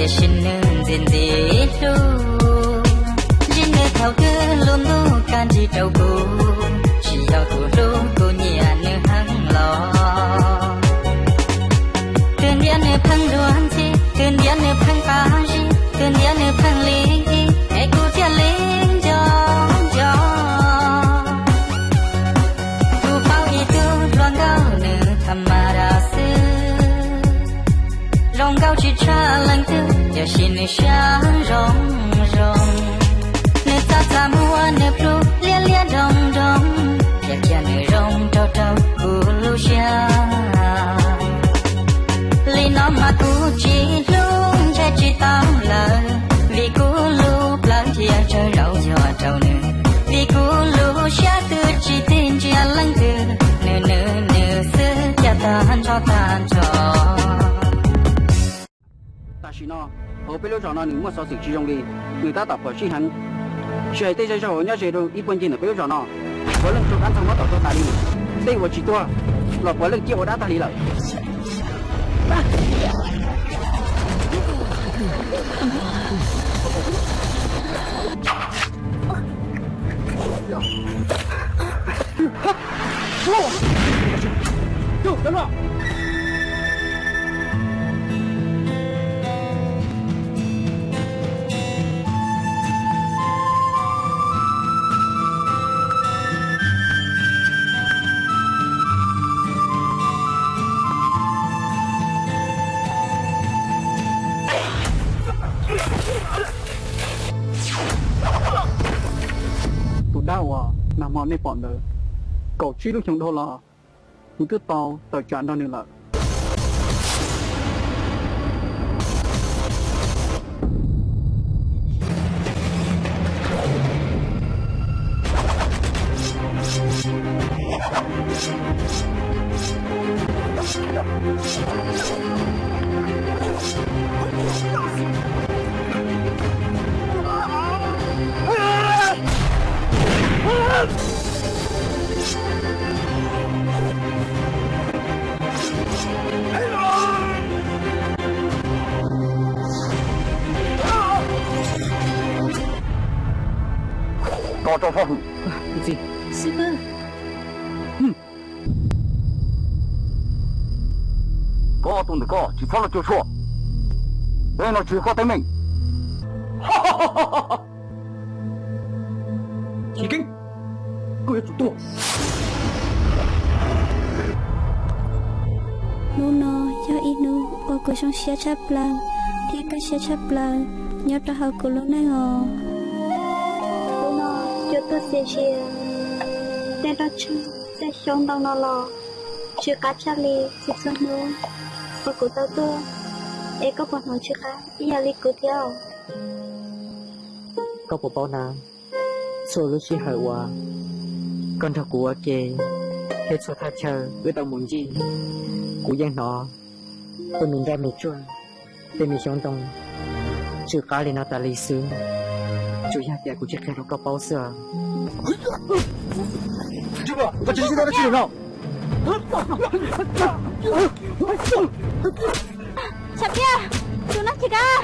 Tiam sis nws ntxim ntxim hlub, ntsib nws thaum twg lub ntuj kaj nrig rau kuv, tsis yog kuv hlub kuv nyiam nws heev los. Twb ntiav nws pheej luag ntxhi, twb ntiav nws pheej qab zib, twb ntiav nws pheej lim hiam, es kuv thiaj li nco nco. Kuv paub ib tug hluas nkauj nws tham ma das xwb, zoo nkauj tsis tshua leej twg, tiam sis nws siab zoo zoo. Nws txaj txaj muag nws plhu liab liab nroo nroo, thiab cia nws zoo rau rau kuv lub siab. Li no mas kuv tsis hlub ntshai tsis tau lawm, vim kuv lub plawv ntsia tsawg zaus yog rau nws, vim kuv lub siab twb tsis tig ntsia leej twg, nws nws nws xwb cia tag nrho tag nrho. Tam sim no hauv peb lub zos no nws muaj xov xwm tsis zoo li, nws tab tom phom sij heev. Tsis hais tej zej zog uas nyob ze rau ib puag ncig ntawm peb lub zos no, puav leej raug dab ntxoog muab tom tuag tas li. Tej uas tsis tuag los puav leej ciaj ua dab tag li lawm. Tus dab uas nag hmo nej pom ntawd, kaum tsib lub xyoo dhau los kuv twb tau tawm tsam nrog nws lawm. Koj rau faj hwm. Koj tus ntawm koj tsis txhob los cuag tshuaj, tej no tsis yog koj teeb meem. Chiv Keeb, koj yuav tsum tuag. Hnub no yog ib hnub uas kuv zoo siab tshaj plaws thiab kaj siab tshaj plaws nyob rau hauv kuv lub neej os. Hnub no yuav tuaj txias ntsia tej roj tswb tej xyoob ntoo no los tsw qab tshaj li txhua txhua hnub uas kuv tau tuaj, es koj puas hnov tsw qab ib yam li kuv thiab? Koj puas paub na, txhua lub sij hawm uas koj nrog kuv ua ke thiab txhua thaj chaw wb tau mus ncig, kuv yeej hnov koj me nroj me tsuag tej me xyoob ntoo tsw qab li no tas li xwb. Tsuas yog tias kuv tsis qhia rau koj paub xwb os. Xav Kiaj, tus no ces kav.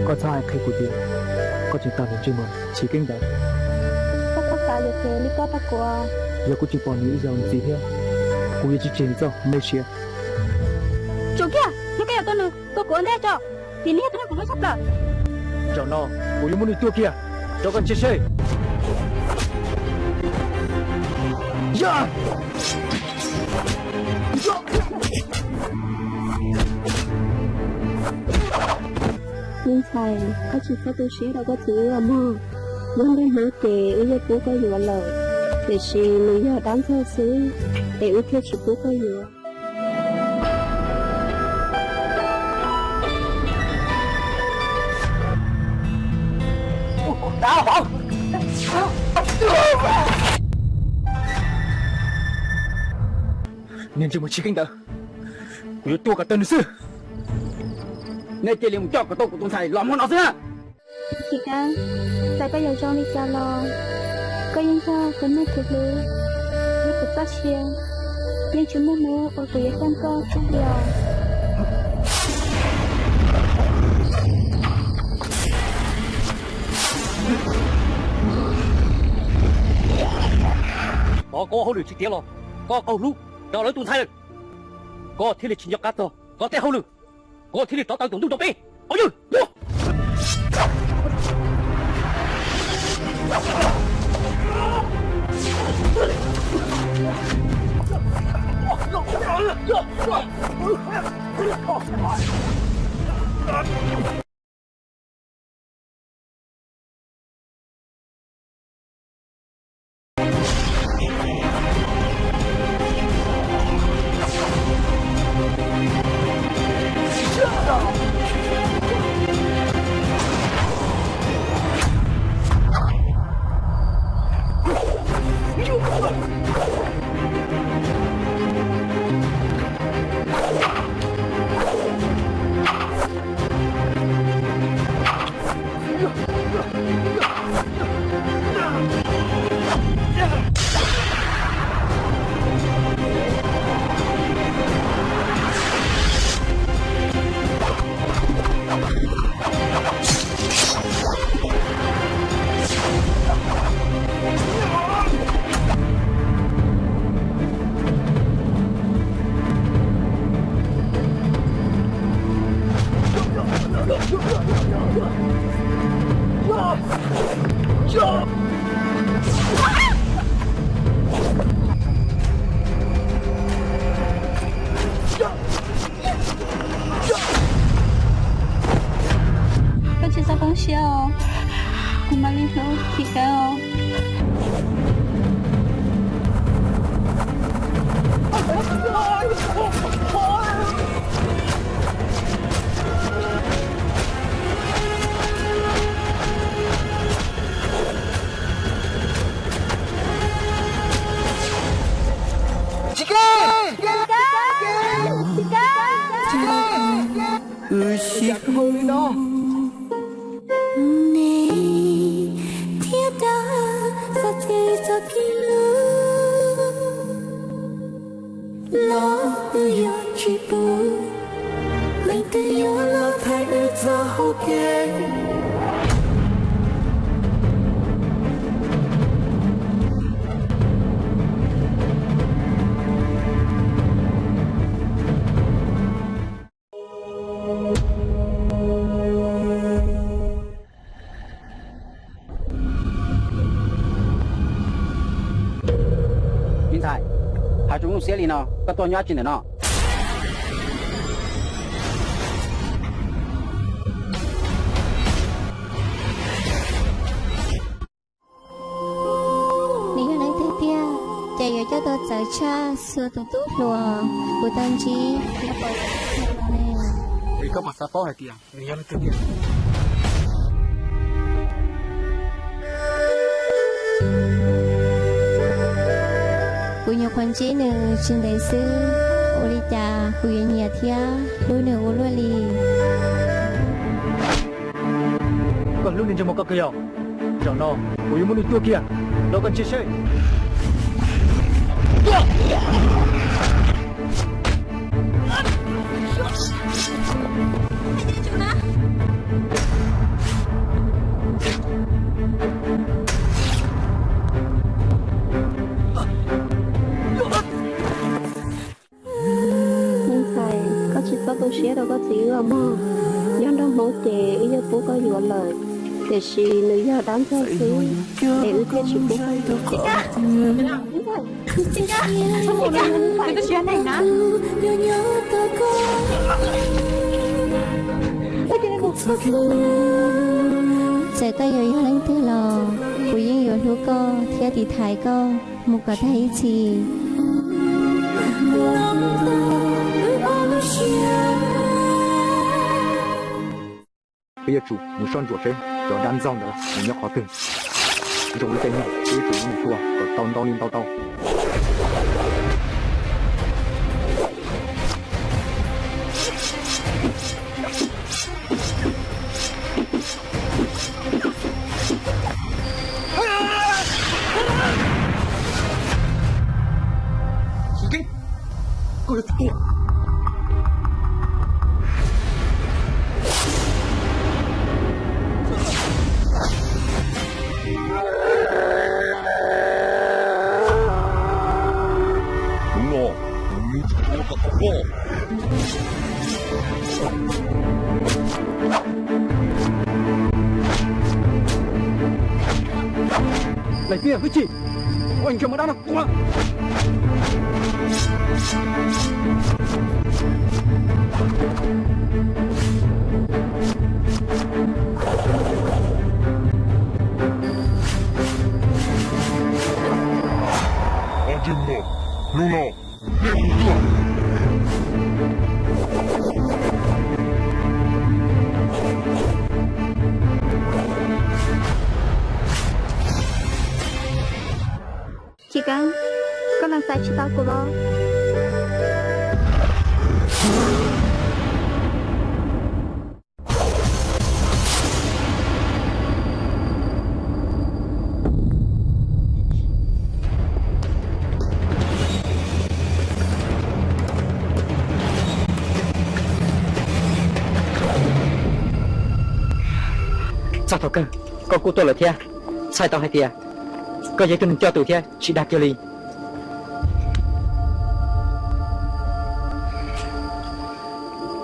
Koj txhob hais qhia kuv tias koj tseem tos nws ntsej muag chiv keeb ntawd. Koj txhob xav yuam kev li koj tag kuv. Yog kuv tsis pom nws ib zaug ntxiv thiab, kuv yuav tsis tseg nws txoj me siab. Tso kiag, yog koj yuav tua nws, tua kuv ua ntej tso, vim nws yog tus neeg kuv hlub tshaj plaws. Zaum no kuv yuav muab nws tua kiag rau koj ntsia seb. Me ntxhais, koj tsis txhob tu siab rau koj txiv wb os mog. Nyob nruab hnub ces wb yeej pub koj yuav lawm, tiam sis nws yog dab ntxaug xwb, es wb thiaj tsis pub koj yuav. Niag ntsej muag Chiv Keeb ntawd, kuv yuav tua kom tag nws xwb. Nej cia li mus coj kom tau kuv tus ntxhais los hmo no xwb na. Chiv Keeb, txawm koj yuav zoo li cas los koj yeej yog kuv neeg kuv hlub, kuv txoj sia yeej tsis muaj hnub uas kuv yuav coj koj tseg li os. Thov koj hauj lwm tsis tiav los koj qaug hlub rau lawv tus ntxhais lawm, koj thiaj li tsis nco qab txog koj tej hauj lwm, koj thiaj li rov tawm tus ntuj rau peb. Au yawg, tua! Koj tsis txhob poob siab os, kuv mam li hlub Chiv Keeb os. Wb sib hlub, neb thiab dab txoj kev txoj kev hlub los wb yuav tsis pub leej twg yuav los thaij wb txoj hau kev. Me ntxhais, hais txog lub xiab li no, koj tuaj nyob tsi ntawm no? Nws yog leej twg tiag, ces yuav coj tuaj txawv tshaj txhua tus tub hluas kuv tau ntsib nyob rau Es koj puas xav paub hais tias nws yog leej twg tiag? Kuv nyuam qhuav ntsib nws tsis ntev xwb, ua li cas kuv yuav nyiam thiab hlub nws ua luaj li. Koj hlub niag ntsej muag koj kawg yog? Zaum no kuv yuav muab nws tua kiag rau koj ntsia seb. Me ntxhais, koj tsis txhob tu siab rau koj txiv wb os mog. Nyob nruab hmoov ces wb yeej pub koj yuav lawm, tiam sis nws yog dab ntxaug xwb, es wb thiaj tsis pub koj yuav. Txawm koj yuav yog leej twg los kuv yeej yuav hlub koj thiab tiv thaiv koj mus kom tag ib txhis. Peb yuav tsum mus soj ntsuam seb cov dab ntxaug ntawd nws nyob qhov twg. Zoo li tej no peb yuav tsum mus tua kom tau ntau li ntau tau. Leej txiv hwj chim, ua ntsaum mos dab no tuag. Ob tug mos, hnub no nej kuj tuag. Chiv Keeb, koj lees xaiv tsis tau kuv los? Txog thaum kawg koj kuj tuaj lawm thiab. Txhais tau hais tias koj yog ib tug neeg coj tus thiab tsis dag kiag li.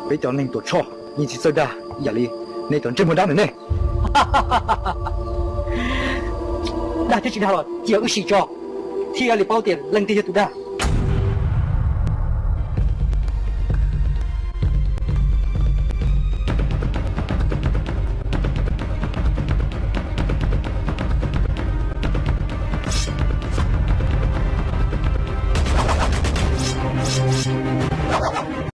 Peb cov neeg Tuam Tshoj yeej tsis txawj dag ib yam li nej cov ntsej muag dab ntawm nej. Dag thiab tsis dag los cia wb sim tso, thiaj li paub tias leej twg yog tus dag.